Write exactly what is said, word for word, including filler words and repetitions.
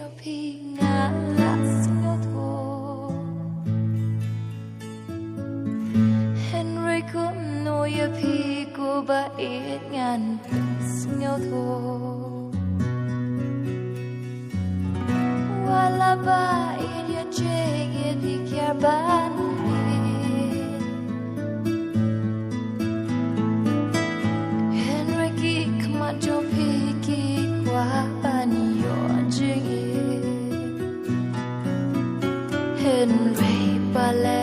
Phi nga la sngewthuh. Hynrei kumno ïa phi ko ba ïeit ngan pynsngewthuh. Wat la ba ïeit ïa jingïeit phi kiar ban ïeit. Hynrei ki khmat jong phi ki kwah ban ïoh jingïeit. Hynrei balei